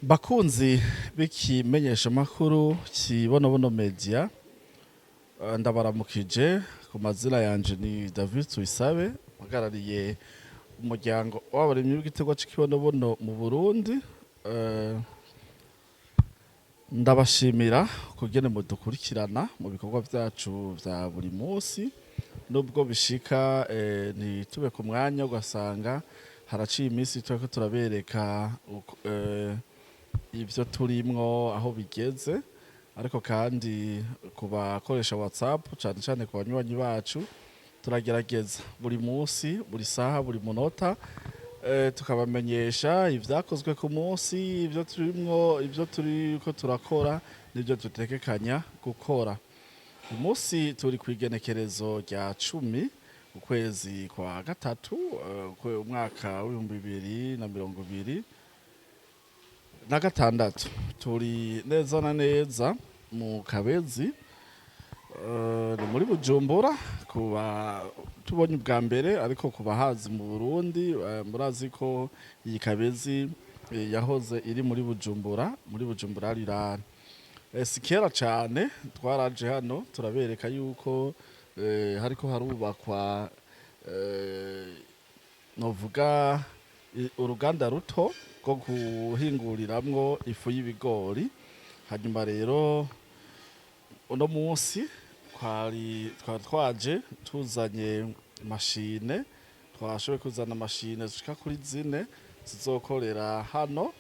Bakunzi b'ikimenyeshamakuru Kibonobono Media, ndabaramukije. Ku mazina yanje ni David Tuyisabe, mpagarariye umuryango w'abarimyi b'igiterwa c'ikibonobono mu Burundi. Ndabashimira kugene mudukurikirana mu bikorwa vyacu vya buri munsi, nubwo bishika ntitube ku mwanya, ugasanga haraciye iminsi turiko turabereka ivyo turimwo aho bigeze. Ariko kandi ku bakoresha WhatsApp, cane cane ku banywanyi bacu, turagerageza buri munsi, buri saha, buri munota, tukabamenyesha ivyakozwe ku munsi, ivyo turimwo, ivyo turiko turakora n'ivyo dutegekanya gukora. Uyu munsi turi kw'igenekerezo rya 10 ukwezi kwa gatatu, umwaka w'2026. Turi neza na neza mu Kabezi, ni muri Bujumbura kuba tubonye ubwa mbere, ariko ku bahazi mu Burundi, murazi ko iyi Kabezi yahoze iri muri Bujumbura, muri Bujumbura rirare. Si kera cane twaraje hano turabereka yuko hariko harubakwa, novuga uruganda ruto rwo guhinguriramwo ifu y'ibigori. Hanyuma rero uno munsi twari twaje tuzanye mashine, twashoboye kuzana mashine zishika kuri zine zizokorera hano.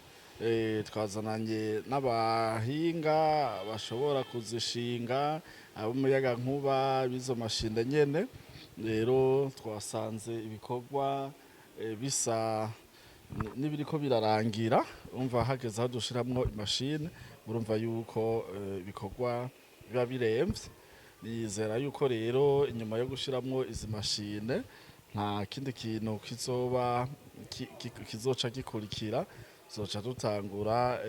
Twazananye n'abahinga bashobora kuzishinga, ab'umuyagankuba b'izo mashine nyene. Rero twasanze ibikorwa bisa n'ibiriko birarangira. Umva, hageze aho dushiramwo imashine, murumva yuko ibikorwa biba biremvye. Nizera yuko rero inyuma yo gushiramwo izi mashine nta kindi kintu kizoba kizoca gikurikira, tuzoca dutangura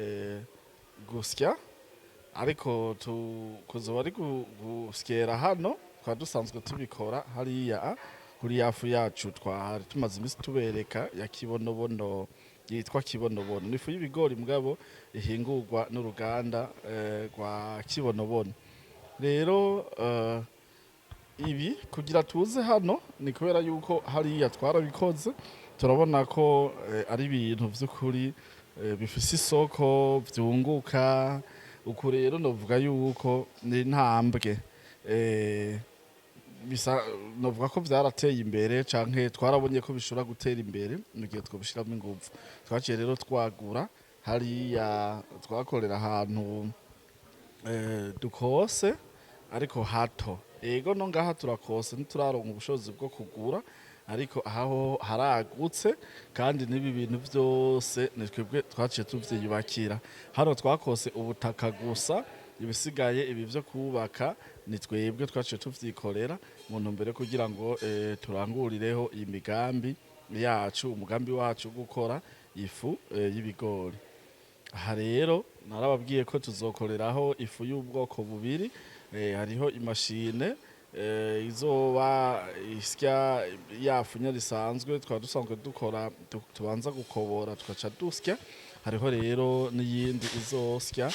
gusya. Ariko kuzoba ari gusyera hano, twari dusanzwe tubikora hariya kuri ya fu yacu twari tumaze iminsi tubereka ya Kibonobono, yitwa Kibonobono. Ni ifu y'ibigori mugabo ihingurwa n'uruganda rwa Kibonobono. Rero ibi kugira tuze hano ni kubera yuko hariya twarabikoze, turabona ko ari ibintu vy'ukuri bifise isoko, vyunguka. Uku rero novuga yuko ni intambwe, bisa novuga ko vyarateye imbere, canke twarabonye ko bishobora gutera imbere mu gihe twobishiramwo inguvu. Twaciye rero twagura hariya twakorera ahantu dukose ariko hato. Ego, no ngaha turakose, ntituraronka ubushobozi bwo kugura, ariko aho haragutse. Kandi n'ibi bintu vyose ni twebwe twaciye tuvyiyubakira. Hano twakose ubutaka gusa, ibisigaye ibi vyo kubaka ni twebwe twaciye tuvyikorera mu ntumbero yo kugira ngo turangurireho iyi migambi yacu, umugambi wacu wo gukora ifu y'ibigori. Aha rero narababwiye ko tuzokoreraho ifu y'ubwoko bubiri. Hariho imashine izoba isya ya fu nyene isanzwe twaba dusanzwe dukora, tubanza gukobora tugaca dusya. Hariho rero n'iyindi izosya,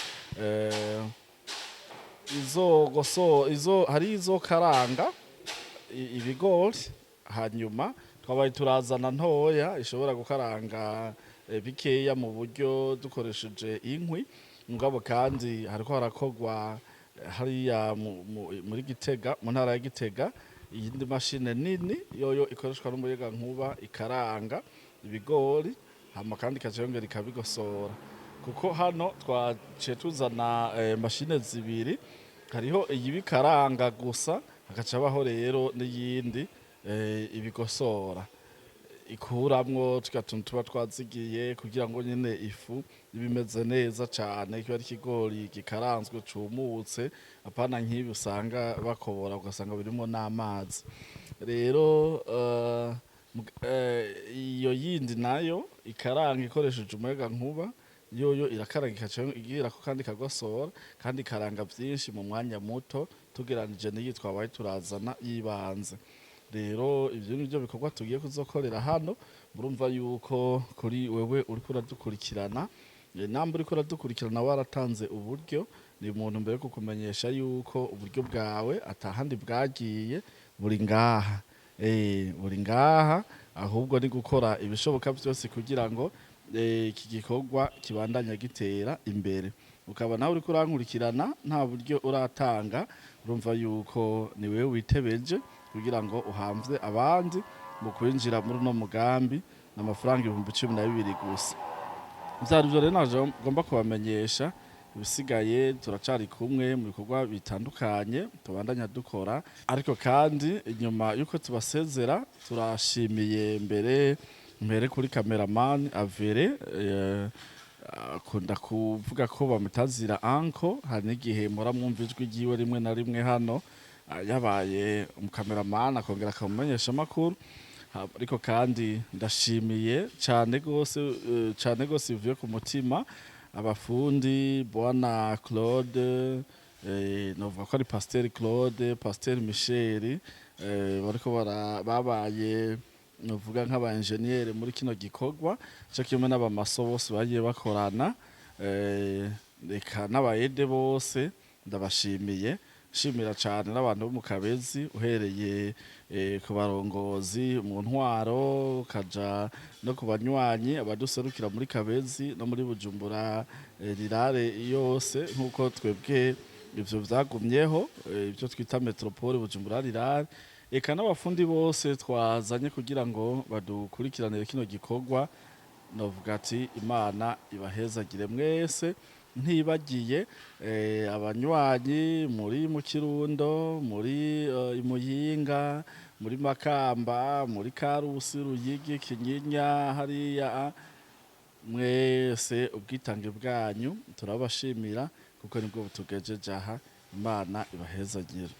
izogoso izo hari izokaranga ibigori. Hanyuma twabaye turazana ntoya ishobora gukaranga bikeya mu buryo dukoresheje inkwi. Mugabo kandi hariko harakorwa hariya muri Gitega, mu ntara ya Gitega, iyindi mashine nini yoyo ikoreshwa n'umuyagankuba, ikaranga ibigori hama kandi ikaca yongera ikabigosora. Kuko hano twaciye tuzana mashine zibiri: hariho iyibikaranga gusa, hagaca habaho rero n'iyindi ibigosora, ikuramwo turya tuntu tuba twazigiye, kugira ngo nyene ifu ibe imeze neza cane, kiba ari ikigori gikaranzwe cumutse, apana nk'ibi usanga bakobora ugasanga birimwo n'amazi. Rero iyo yindi nayo ikaranga ikoresheje umuyagankuba, yoyo irakaranga ikaca igirako kandi ikagosora, kandi ikaranga vyinshi mu mwanya muto tugeranije n'iyi twabaye turazana y'ibanze. Rero ivyo nivyo bikorwa tugiye kuzokorera hano. Murumva yuko kuri wewe uriko uradukurikirana Namba uriko uradukurikirana waratanze uburyo, ni umuntu mbere yo kukumenyesha yuko uburyo bwawe atahandi bwagiye, buri ngaha. Buri ngaha, ahubwo ni gukora ibishoboka byose kugira ngo iki gikorwa kibandanya gitera imbere. Ukaba nawe uriko urankurikirana nta buryo uratanga, urumva yuko ni wewe witebeje kugira ngo uhamvye abandi mu kwinjira muri uno mugambi, n'amafaranga 12,000 gusa. Vyari ivyo rero naje ngomba kubamenyesha. Ibisigaye turacari kumwe mu bikorwa bitandukanye tubandanya dukora. Ariko kandi inyuma yuko tubasezera, turashimiye mbere mbere kuri cameraman Avere, akunda kuvuga ko bamutazira anko. Hari n'igihe mpora mwumva ijwi ryiwe rimwe na rimwe hano, yabaye umukameramani akongera akamumenyesha amakuru. Ariko kandi ndashimiye cyane gose, cyane gose bivuye ku mutima, abafundi bwana Claude, novuga ko ari Pasteur Claude, Pasteur Michel, bariko babaye novuga nk'aba engineer muri kino gikorwa, cyo kimwe n'abamaso bose bagiye bakorana, reka n'abayede bose ndabashimiye. Shimira cyane n'abantu bo mu Kabezi, uhereye ku barongozi mu ntwaro, ukaja no ku banywanyi abaduserukira muri Kabezi no muri Bujumbura rirare yose, nk'uko twebwe ivyo vyagumyeho, ibyo twita metropole Bujumbura rirare, eka n'abafundi bose twazanye kugira ngo badukurikiranire kino gikorwa. Novuga ati Imana ibahezagire mwese, ntibagiye abanywanyi muri mu Kirundo, muri Imuyinga, muri Makamba, muri Karusi, Ruyigi, Kinyinya hariya. Mwese ubwitange bwanyu turabashimira, kuko nibwo butugejeje aha. Imana ibahezagire.